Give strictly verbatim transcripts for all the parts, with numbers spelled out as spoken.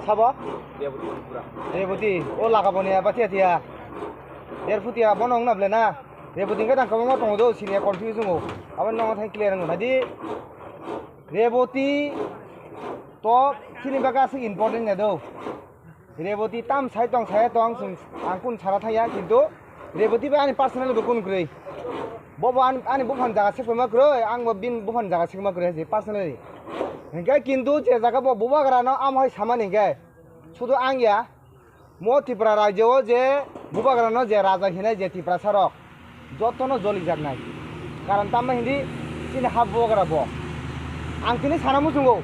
Sabo? Reboti Tripura. Reboti, o lagaboni ya, batia tia. Derphutia, bono wngna ble na. Reboti hwnkhe tang kwbangma tongo do, sini confuse wngo. Abo nongo thang clear wngo. Nadi, Reboti to chini bagwi aswk important ya do. Reboti tam sai tong, saya tong, chwng, ang kun sara thaya, kintu Reboti bai ani personal bo kun kwrwi. Bo bo ani, ani buphang jaga sekma kwrwi, ang bo bin buphang jaga sekma kwrwi hai se personally. Hingke kintu je jaga bo bubagra no amo hai samani hingke sudu ang ya, mo Tripura rajyo o je bubagra no je raja hinai je Tiprasa rok jotono jolijaknai. Karon tamo hindi chini ha bubagra bo. Ang tini sana muchungo,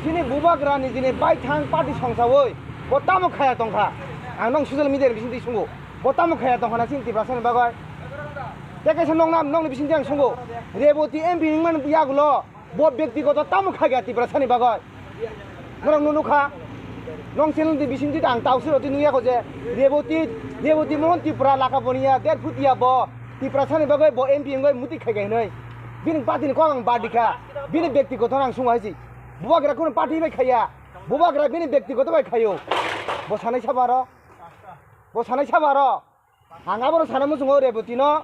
chini bubagra ni jini baithang party songsawi bo tamo khaya tongkha. Ang nong social media ni bisingtwi sungo, bo tamo khaya tongkha na chini Tiprasa ni bagwi. Tei kaisa nong nam, nongni bisingtwi ang sungo, Reboti M P wngmani yagulo bo byaktigoto tamo khaya Tiprasa ni bagwi. Norok no nukha, nong channel ni bisingtwi ang tausi roti nukya ko je Reboti, Reboti Mohon Tripura laka boniya, der phutia bo Tiprasa ni bagwi bo M P wngwi muti khai khai hinwi. Bini party ni kok ang badi kha, bini byaktigoto ang sungo hai si. Bubagra kuno party bai khaya, bubagra bini byaktigoto bai khayo. Bo sanai sabo aro, bo sanai sabo aro. Ang abono sana muchungo Reboti no,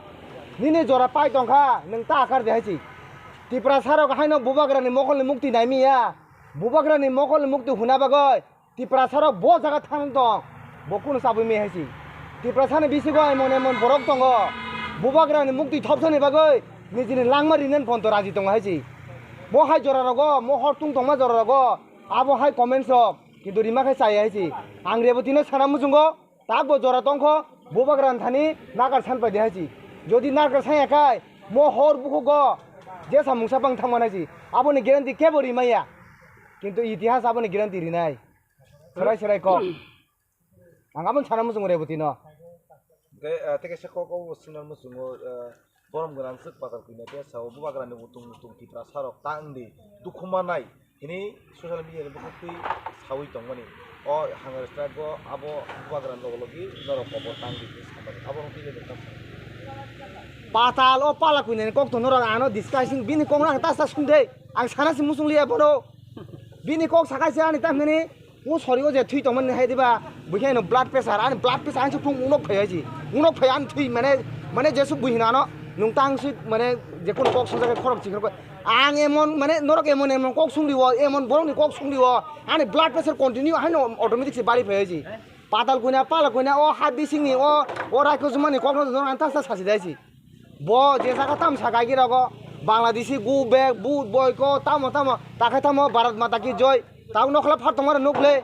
nini jora pai tongkha, nwng ta akar de hai si. Tiprasa rok haino bubagra ni mokol ni mukti naimi ya. Bubagra ni mokol ni mukti huna bagwi Tiprasa rok bo jaga thang tong, bo kuno chabwi me hai si. Tiprasa ni bisingo emon emon borok tongo, bubagra ni mukti thopsa ni bagwi nijini langma rinen ponto raji tongo hai si. Bo hai jora rogo, mo hor tung tongma jora rogo, abo hai comments rok kintu rima khe chaya hai si. Ang Reboti no sana muchungo, tak bo jora tongkho, bubagra ni thani nakar san pai de hai si. Jodi nakar san ya khai, mo hor bukhugo jesa mungsa bang thangma nai si. Aboni guarantee kebo rimaya. Kintu itihas aboni guarantee rinai. Serai serai kok. Ang aboni sana muchungo Reboti no. Tei, ah, tei kaisa kok o sinar muchungo, ah, borom gwnang swk patal kwina khe sao bubagra ni utung utung Tiprasa rok tang di dukhu manai hini social media ni bwkhak twi sawi tongmani. O Hunger Strike o abo bubagra logo logi norok kobor tang di hini samani. Abo rok twi le nwng tamo. Patal o pala kwina ni kok to norok ano discussing bini kok no ang ta ta sung de. Ang sana si muchung liya bono. Bini kok sakai se ani tamhini. O sori o je thwi tongmani hai diba, buikhe no blood pressure, ani blood pressure ang se phung unok phai hai si. Unok phai ani thwi mane, mane jesu buihina no, nung tang si mane je kono kok sojak khorok chikon kok. Ang emon mane norok emon emon kok sungdi o, emon borok ni kok sungdi o, ani blood pressure continue hai no automatic se bari phai hai si. Patal kuina, pala kuina, o ha bising ni o, o raiko jumani kok no norok ang ta sa sasi dai si. Bo je jaga tam sa gaigi rogo, Bangladeshi go back, but boy ko, tamo tamo, takhai tamo, Bharat Mata ki joy. Tao nokla phar tongmani nukle,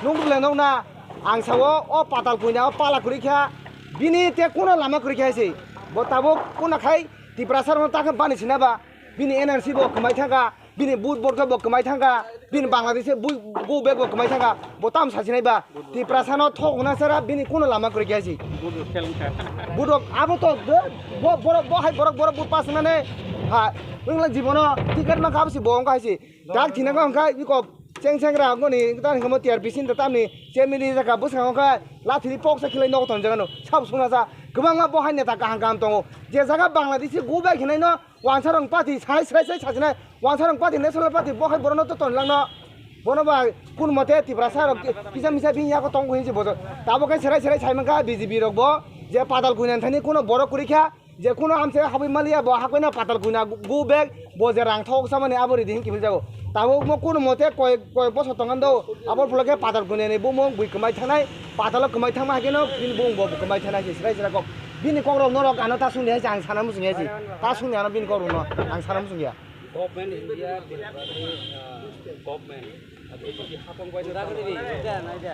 nukle nokna. Ang sao, o patal kuina, o pala kwrwi kha, bini te kuno lama kwrwi kha se. Bo tabuk kuno khai, Tiprasa rokno takhe bani sinaba, bini N R C bo kwmai thangkha. Bini but borok bo kwmai thangkha, bini Bangladesh bu-, go back bo kwmai thangkha, bo tam sasinai ba, Tiprasa no thok hwnna sara bini kuno lama kwrwi khe si. Budok abo to bo, bo, borok bo hai borok borok but pas nane ha, wngla jibono ticket ma kha si bo wngkha si. Dak thina kha wngkha iko cheng cheng ra ngoni ta hingmo T R P sin ta tamni chemili jaka bwskango kha lathiri poksa khilai nogo ton jaga no sab sungna sa kwbangma bo hai neta kaham kaham tongo je jaga Bangladesh go back hinai no Wansarok pati sai srai srai sajinai, wansarok pati national party bo hai borokno to tonlangno. Bono ba kun mote Tiprasa rok kisa misa bini yago tongo hinsi bojo. Tabo khe serai serai sai mankha B J P rok bo je patal kuina thani kuno borok kwrwi kha, je kuno amse habwi maliya bo hakoina patal kuina go back bo je rang thok samani abo ridi hinki jago. Tabo mo kun mote koi koi boso tongando abo phulo khe patal kuina ni bumung bui kwmai thanai, patalo kwmai thangma hai khe no bini bumung bo kwmai thanai se serai serai kok. Bini kokrok norok ano ta sungya se ang sana muchungya se. Ta sungya ano bini kokrok no ang sana muchungya. Government India, Tripura ni, ah, government, ah, B J P hapang bai no tamo,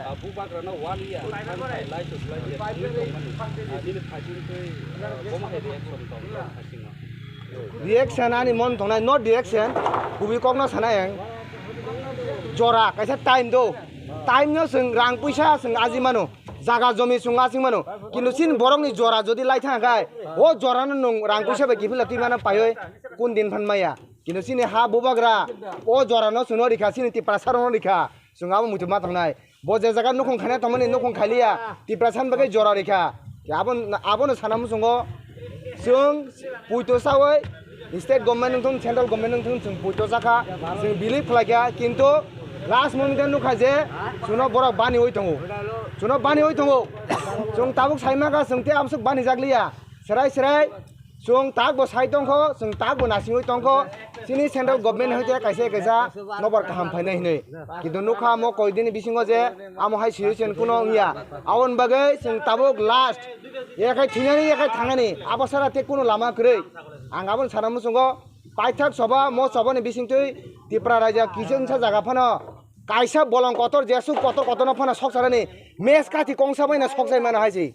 ah, bubagra no one year, thank you, lai to lai je, thank you, tongmani. Ah, nini phaichung twi, ah, bomo hai reaction tong, tong phaichung no. Reaction ani mon tongnai, not reaction, kubui kok no sanai ang. Jora, kaisa time do. Time no chwng rang puisa chwng aji mano. Jaga jomi chwng asing mano. Kintu chini borokni jora jodi lai thang khai, o jorano nwng rang puisa bai kiphilwi twi mano paiwi kun din phan maya. Kintu chini ha bubagra o jorano chwngno rikha, chini Tiprasa rokno rikha. Chwng abo muitu ma tongnai. Bo je jaga nukhung khaina tongmani nukhung khailiya, Tiprasa ni bagwi jora rikha. Abo, abono sana muchungo chwng puito sawi state government wngthung, central government wngthung, chwng puito sakha, chwng believe khlaikha, kintu Last moment nukha je chuno borok baniwi tongo. Chuno baniwi tongo. Chwng tabuk saimaka chwng tei amsuk banijak liya. Serai serai chwng takbo sai tongkho, chwng takbo nasingwi tongkho. Chini central government hai tei kaisa kaisa nokbar kaham phainai hinwi. Kintu nukha mo koidini bisingo je amo hai situation kuno wngya. Aboni bagwi chwng tabuk last. Yakhai thwinani, yakhai thangnani. Abo sara tei kuno lama kwrwi. Ang aboni sana muchungo paithak soba, mo sobani bisingtwi Tipra raja kichengsa jaga phano kaisa bolong kotor, jesuk kotor kotorno phano sokcharani mes kathi kongsa baino sokchai mano hai se.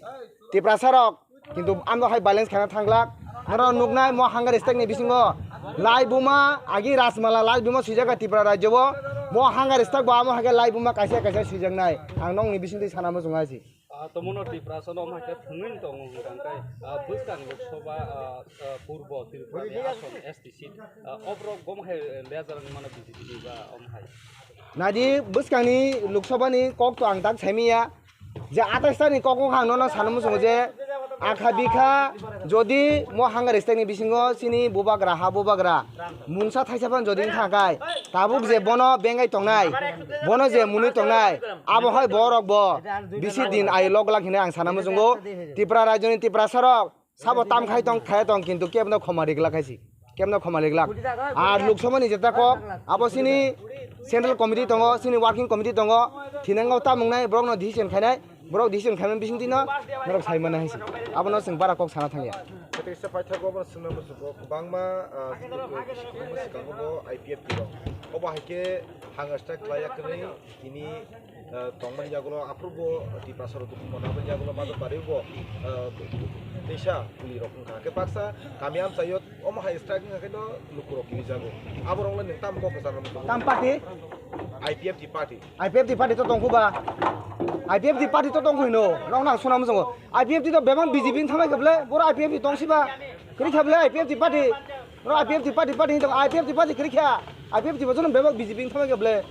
Tiprasa rok kintu amno hai balance khana thanglak. Norok nuknai mo hunger strike ni bisingo lai buma agi Rajmala lai buma swijak Tipra rajyo bo. Mo hunger strike bo amo hai khe lai buma kaisa kaisa swijaknai. Ang nokni bisingtwi sana muchungo hai se. Ah, tomono Tiprasa no omhai khe thwngwi tongo hwnkha khe, ah, bwskang Lok Sabha, ah, ah, Purbo Tripura ni ason S T seat, ah, oborok gom hai, eh, leader wngmano B J P ni ba omhai. Nadi bwskangni Lok Sabha ni kok to ang tak saimiya je atais ta ni kok wngkha ang nono sana muchungo je akha bikha jodi mo hunger strike ni bisingo chini bubagra ha bubagra mungsa thaisa phano jodi wngkha kai, tabuk je bono bengai tongnai, bono je mwnwi tongnai, abo hai borok bo bisi din ai lok lak hinwi ang sana muchungo. Tipra rajyoni Tiprasa rok sabo tam khai tong, khai tong, kintu kebno khoma riglak hai si, kebno khoma riglak. Ar Lok Sabha ni jeta kok, abo chini central committee tongo, chini working committee tongo, thinango tam wngnai, borokno decision khainai, borok decision khaimani bisingtwino norok sai manna hai se. Abono chwng bara kok sana thangya. Kaisa paithago obo swngna muchungo kwbangma, ah, bisi kwbangma swkango bo I P F T rok. Obo hai khe hunger strike khlai ya kwrwi tini, ah, tongmani yagulo aphuru bo Tiprasa rok dukhu mona aboni yagulo Major Bari bo, ah, teisa kuli rok wngkha. Khe baksa kami amchaio omo hai strike wngkha khe no lukurok kirijago. Aborok le nwng tamo kok kwchar rw muchungo? Tam party? I P F T party. I P F T party to tongkhu ba? I P F T party to tongkhu hino. Nokno ang suna muchungo. I P F T to bebak B J P ni thamai khe ble, boro I P F T tong siba. Kwrwi kha ble I P F T party. Boro I P F T party, party hinwi tongo. I P F T party kwrwi kha. I P F T bo jono bebak B J P ni thamai khe ble.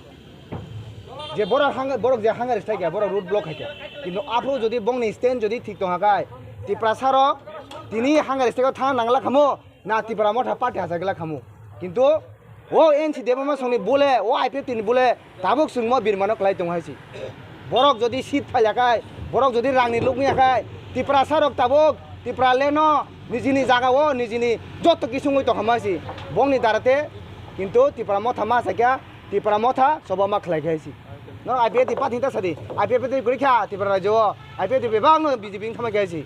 Je borok hang-, borok je hunger strike kha, borok road block khai kha. Kintu aphuru jodi bongni stand jodi thik tong kha khai, Tiprasa rok tini hunger strike o thang nangla khamu. Na Tipra Motha party hachagwla khamu. Kintu o N C Debbarma songni bole, o I P F T ni bole, tabuk chwngmo birmano kwlai tongo hai se. Borok jodi seat phaila khai, borok jodi rangni lukni ya khai, Tiprasa rok tabuk Tipraland no nijini jaga o nijini joto kisungwi tongkha hai se. Bongni darate kintu Tipra Motha ma sakya, Tipra Motha sobo ma khlai khai se. No I P F T party ta sadi, I P F T kwrwi kha Tipra rajyo o, I P F T bebak no B J P ni thamai khai se.